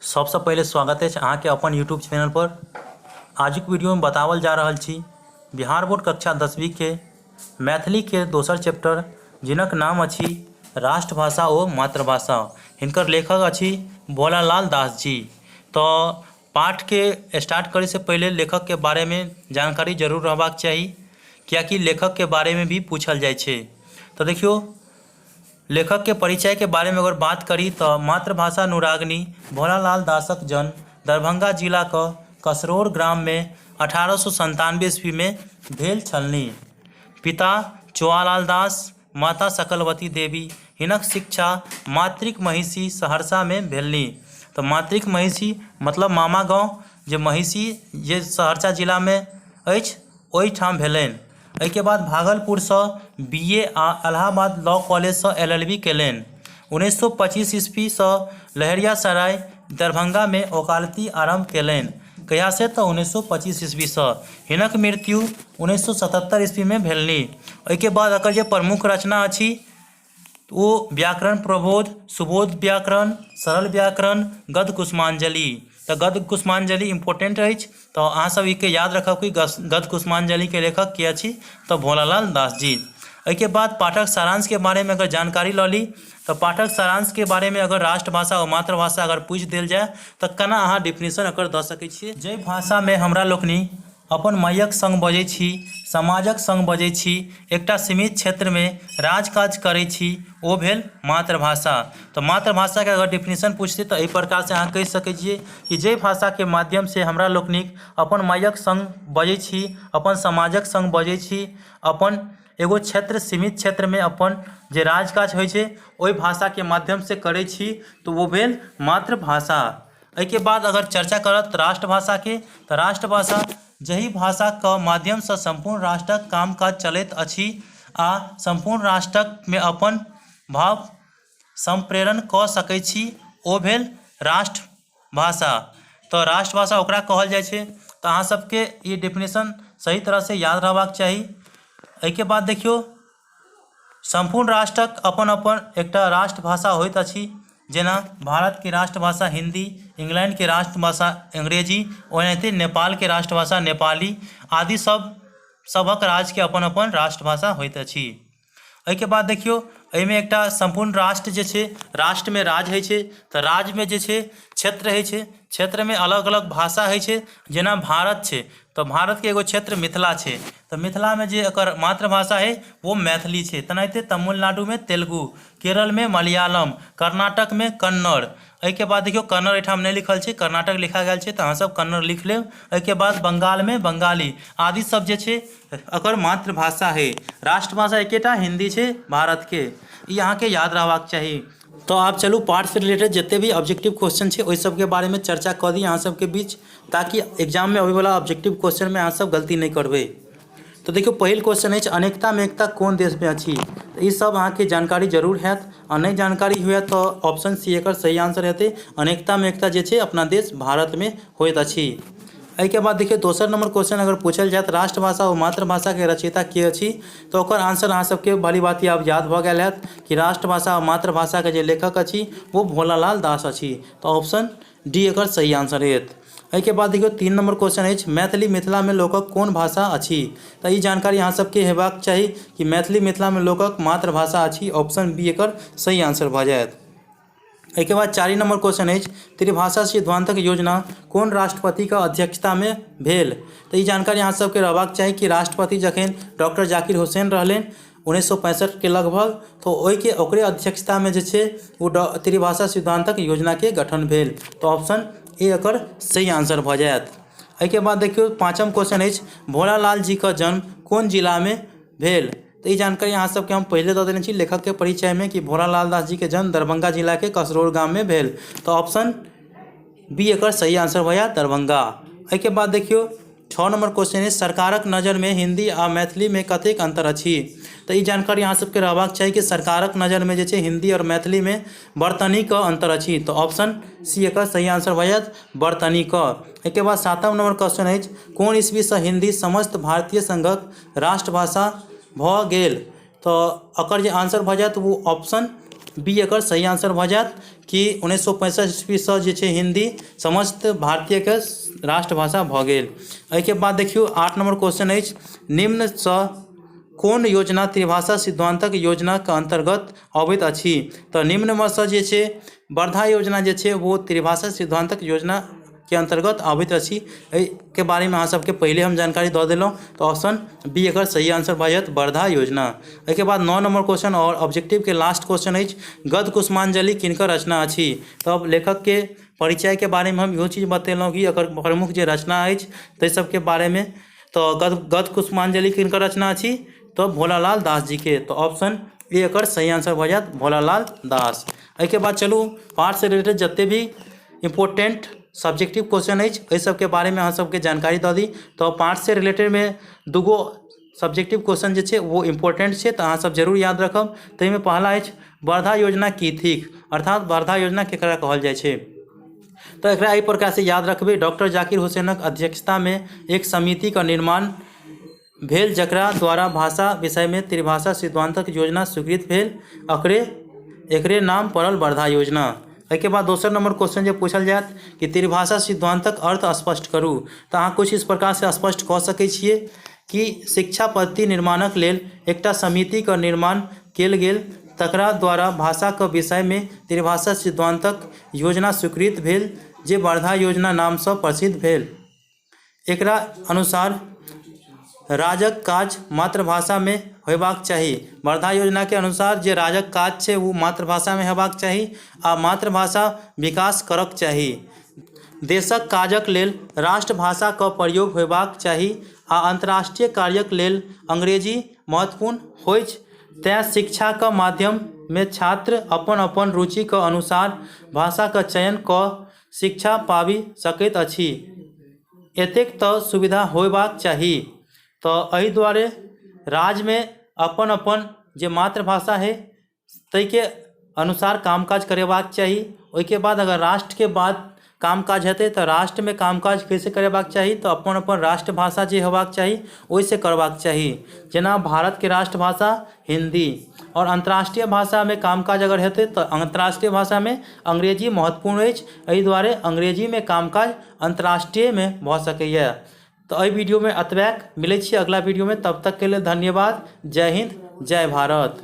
सबसँ पहिले स्वागत अछि अहाँके अपन यूट्यूब चैनल पर। आजुक वीडियोमे बताओल जा रहल छी बिहार बोर्ड कक्षा 10वीं के मैथिलीके दोसर चैप्टर, जिनक नाम अछि राष्ट्रभाषा ओ मातृभाषा। हिनकर लेखक अछि भोलालाल दास जी। तऽ पाठके स्टार्ट करैसँ पहिले लेखकके बारेमे जानकारी जरूर रहबाक चाही, कियाकि लेखकके बारेमे भी पूछल जाइ छै। तऽ देखियौ, लेखकके परिचयके बारेमे अगर बात करी तऽ मातृभाषा अनुरागिनी भोलालाल दासक जन्म दरभंगा जिलाक कसरौर ग्राममे 1897 ईस्वीमे भेल छलनि। पिता चोआलाल दास, माता सकलवती देवी। हिनक शिक्षा मातृक महिषी सहरसामे भेलनि। तऽ मातृक महिषी मतलब मामा गाँव जे महिषी जे सहरसा जिलामे अछि, ओहिठाम भेलनि। एहिके बाद भागलपुरसँ बी ए आ इलाहाबाद लॉ कॉलेजसँ एल एल बी कयलनि। 1925 ईस्वीसँ लहेरियासराय दरभंगामे ओकालति आरम्भ कयलनि। कहियासँ? तऽ 1925 ईस्वीसँ। हिनक मृत्यु 1977 ईस्वीमे भेलनि। ओहिके बाद एकर जे प्रमुख रचना अछि ओ व्याकरण प्रबोध, सुबोध व्याकरण, सरल व्याकरण, गद्य कुसुमाञ्जलि। तऽ गद्य कुसुमाञ्जलि इम्पोर्टेंट अछि, तऽ अहाँसभ एहिके याद रखब कि गद्य कुसुमाञ्जलिके लेखक के अछि, तऽ भोलालाल दास जी। एहिके बाद पाठक सारांशके बारेमे अगर जानकारी लऽ ली, तऽ पाठक सारांशके बारेमे अगर राष्ट्रभाषा आओर मातृभाषा अगर पूछि देल जाय तऽ केना अहाँ डिफिनेशन एकर दऽ सकै छियै? जाहि भाषामे हमरा लोकनि अपन मायक सङ्ग बजै छी, समाजक सङ्ग बजै छी, एकटा सीमित क्षेत्रमे राजकाज करै छी, ओ भेल मातृभाषा। तऽ मातृभाषाके अगर डिफिनेशन पुछतै तऽ एहि प्रकारसँ अहाँ कहि सकै छियै कि जाहि भाषाके माध्यमसँ हमरा लोकनिक अपन मायक सङ्ग बजै छी, अपन समाजक सङ्ग बजै छी, अपन एगो क्षेत्र, सीमित क्षेत्रमे अपन जे राजकाज होइ छै ओहि भाषाके माध्यमसँ करै छी, तऽ ओ भेल मातृभाषा। एहिके बाद अगर चर्चा करत राष्ट्रभाषाके, तऽ राष्ट्रभाषा जाहि भाषाके माध्यमसँ सम्पूर्ण राष्ट्रक काम काज चलैत अछि आ सम्पूर्ण राष्ट्रमे अपन भाव सम्प्रेरण कऽ सकै छी, ओ भेल राष्ट्रभाषा। तऽ राष्ट्रभाषा ओकरा कहल जाइ छै। तऽ अहाँ सबके ई डेफिनेशन सही तरहसँ याद रहबाक चाही। एहिके बाद देखियौ, सम्पूर्ण राष्ट्रक अपन अपन एकटा राष्ट्रभाषा होइत अछि, जेना भारतके राष्ट्रभाषा हिन्दी, इंग्लैंडके राष्ट्रभाषा अंग्रेजी, ओनाहिते नेपालके राष्ट्रभाषा नेपाली आदि सब सभक राज्यके अपन अपन राष्ट्रभाषा होइत अछि। एहिके बाद देखियौ, एहिमे एकटा सम्पूर्ण राष्ट्र जे छै, राष्ट्रमे राज होइ छै, तऽ राज्यमे जे छै क्षेत्र होइ छै, क्षेत्रमे अलग अलग भाषा होइ छै। जेना भारत छै तऽ भारतके एगो क्षेत्र मिथिला छै, तऽ मिथिलामे जे एकर मातृभाषा हइ ओ मैथिली छै। तेनाहिते तमिलनाडुमे तेलुगु, केरलमे मलयालम, कर्नाटकमे कन्नड़। एहिके बाद देखियौ, कन्नड़ एहिठाम नहि लिखल छै, कर्नाटक लिखा गेल छै, तऽ अहाँसभ कन्नड़ लिख लेब। एहिके बाद बंगालमे बंगाली आदि सब जे छै एकर मातृभाषा हइ। राष्ट्रभाषा एकेटा हिन्दी छै भारतके, ई अहाँके याद रहबाक चाही। तऽ आब चलू, पाठसँ रिलेटेड जते भी ऑब्जेक्टिव क्वेश्चन छै ओहि सबके बारेमे चर्चा कऽ दी अहाँ सबके बीच, ताकि एग्जाममे अबैवला ऑब्जेक्टिव क्वेश्चनमे अहाँ सब गलती नहि करबै। तऽ देखियौ, पहिल क्वेश्चन अछि, अनेकतामे एकता कोन देशमे अछि? तऽ ई सब अहाँके जानकारी जरूर हैत, आ नहि जानकारी हुए तऽ ऑप्शन सी एकर सही आंसर हेतै। अनेकतामे एकता जे छै अपना देश भारतमे होइत अछि। एहिके बाद देखियौ, दोसर नंबर क्वेश्चन अगर पूछल जायत, राष्ट्रभाषा ओ मातृभाषाके रचयिता के अछि? तऽ ओकर आंसर अहाँ सबके भली भाँति आब याद भऽ गेल हैत कि राष्ट्रभाषा आ मातृभाषाके जे लेखक अछि ओ भोलालाल दास अछि। तऽ ऑप्शन डी एकर सही आंसर हैत। एहिके बाद देखियौ, 3 नंबर क्वेश्चन अछि, मैथिली मिथिलामे लोकक कोन भाषा अछि? तऽ ई जानकारी अहाँ सबके हेबाक चाही कि मैथिली मिथिलामे लोकक मातृभाषा अछि। ऑप्शन बी एकर सही आंसर भऽ जायत। एहिके बाद 4 नंबर क्वेश्चन अछि, त्रिभाषा सिद्धांतक योजना कोन राष्ट्रपतिके अध्यक्षतामे भेल? तऽ ई जानकारी अहाँ सबके रहबाक चाही कि राष्ट्रपति जखन डॉक्टर जाकिर हुसैन रहलनि 1965के लगभग, तऽ ओहिके ओकरे अध्यक्षतामे जे छै ओ त्रिभाषा सिद्धांतक योजनाके गठन भेल। तऽ ऑप्शन ए एकर सही आंसर भऽ जायत। एहिके बाद देखियौ, पाँचम क्वेश्चन अछि, भोलालाल जीके जन्म कोन जिलामे भेल? तऽ ई जानकारी अहाँ सबके हम पहिले दऽ देने छी लेखकके परिचयमे कि भोलालाल दास जीके जन्म दरभंगा जिलाके कसरौर गाममे भेल। तऽ ऑप्शन बी एकर सही आंसर भऽ जायत, दरभंगा। एहिके बाद देखियौ, 6 नंबर क्वेश्चन अछि, सरकारक नजरमे हिन्दी आ मैथिलीमे कतेक अन्तर अछि? तऽ ई जानकारी अहाँ सबके रहबाक चाही कि सरकारक नजरमे जे छै हिन्दी आओर मैथिलीमे वर्तनीके अन्तर अछि। तऽ ऑप्शन सी एकर सही आंसर भऽ जायत, वर्तनीके। एहिके बाद सातम नंबर क्वेश्चन अछि, कोन ईस्वीसँ हिन्दी समस्त भारतीय संघक राष्ट्रभाषा भऽ गेल? तऽ एकर जे आंसर भऽ जायत ओ ऑप्शन बी एकर सही आंसर भऽ जायत कि 1965 ईस्वीसँ जे छै हिन्दी समस्त भारतीयके राष्ट्रभाषा भऽ गेल। एहिके बाद देखियौ 8 नंबर क्वेश्चन अछि, निम्नसँ कोन योजना त्रिभाषा सिद्धान्तक योजनाके अन्तर्गत अबैत अछि? तऽ निम्नमे सँ जे छै वर्धा योजना जे छै ओ त्रिभाषा सिद्धान्तक योजनाके अन्तर्गत अबैत अछि। एहिके बारेमे अहाँ सबके पहिले हम जानकारी दऽ देलहुँ। तऽ ऑप्शन बी एकर सही आंसर भऽ जायत, वर्धा योजना। एहिके बाद 9 नंबर क्वेश्चन आओर ऑब्जेक्टिवके लास्ट क्वेश्चन अछि, गद्य कुसुमांजलि किनकर रचना अछि? तब लेखकके परिचयके बारेमे हम इहो चीज बतेलहुँ कि एकर प्रमुख जे रचना अछि ताहि सबके बारेमे। तऽ गद्य कुसुमांजलि किनकर रचना अछि? तऽ भोलालाल दास जी के। तऽ ऑप्शन ए एकर सही आंसर भऽ जायत, भोलालाल दास। एहिके बाद चलू पाठसँ रिलेटेड जते भी इम्पोर्टेंट सब्जेक्टिव क्वेश्चन अछि एहि सबके बारेमे अहाँ सबके जानकारी दऽ दी। तऽ पाठसँ रिलेटेडमे दूगो सब्जेक्टिव क्वेश्चन जे छै ओ इम्पोर्टेंट छै, तऽ अहाँ सब जरूर याद रखब। ताहिमे पहला अछि वर्धा योजना की थिक, अर्थात वर्धा योजना केकरा कहल जाइ छै। तऽ एकरा एहि प्रकारसँ याद रखबै, डॉक्टर जाकिर हुसैनक अध्यक्षतामे एक समितिके निर्माण भेल जकरा द्वारा भाषा विषयमे त्रिभाषा सिद्धान्तक योजना स्वीकृत भेल, एकरे नाम पड़ल वर्धा योजना। एहिके बाद दोसर नंबर क्वेश्चन जे पूछल जायत कि त्रिभाषा सिद्धान्तक अर्थ स्पष्ट करू, तऽ अहाँ कुछ इस प्रकारसँ स्पष्ट कऽ सकै छियै कि शिक्षा पद्धति निर्माणक लेल एकटा समितिके निर्माण कयल गेल तकरा द्वारा भाषाके विषयमे त्रिभाषा सिद्धान्तक योजना स्वीकृत भेल जे वर्धा योजना नामसँ प्रसिद्ध भेल। एकरा अनुसार राजक काज मातृभाषामे होयबाक चाही। वर्धा योजनाके अनुसार जे राजक काज छै ओ मातृभाषामे हेबाक चाही आ मातृभाषा विकास करक चाही। देशक काजक लेल राष्ट्रभाषाके प्रयोग होयबाक चाही आ अंतर्राष्ट्रीय कार्यक लेल अंग्रेजी महत्वपूर्ण होइछ। तेँ शिक्षाक माध्यममे छात्र अपन अपन रुचिक अनुसार भाषाक चयन कऽ शिक्षा पाबि सकैत अछि। एतेक तऽ सुविधा होयबाक चाही। तऽ एहि दुआरे राज्यमे अपन अपन जे मातृभाषा हइ ताहिके अनुसार काम काज करेबाक चाही। ओहिके बाद अगर राष्ट्रके बाद काम काज हेतै तऽ राष्ट्रमे काम काज कैसे करेबाक चाही, तऽ अपन अपन राष्ट्रभाषा जे हेबाक चाही ओहिसँ करबाक चाही। जेना भारतके राष्ट्रभाषा हिन्दी आओर अंतर्राष्ट्रीय भाषामे काम काज अगर हेतै तऽ अंतर्राष्ट्रीय भाषामे अंग्रेजी महत्वपूर्ण अछि। एहि दुआरे अंग्रेजीमे काम काज अंतर्राष्ट्रीयमे भऽ सकैए। तऽ एहि वीडियोमे एतबे, मिलै छी अगला वीडियोमे, तब तकके लेल धन्यवाद। जय हिन्द, जय भारत।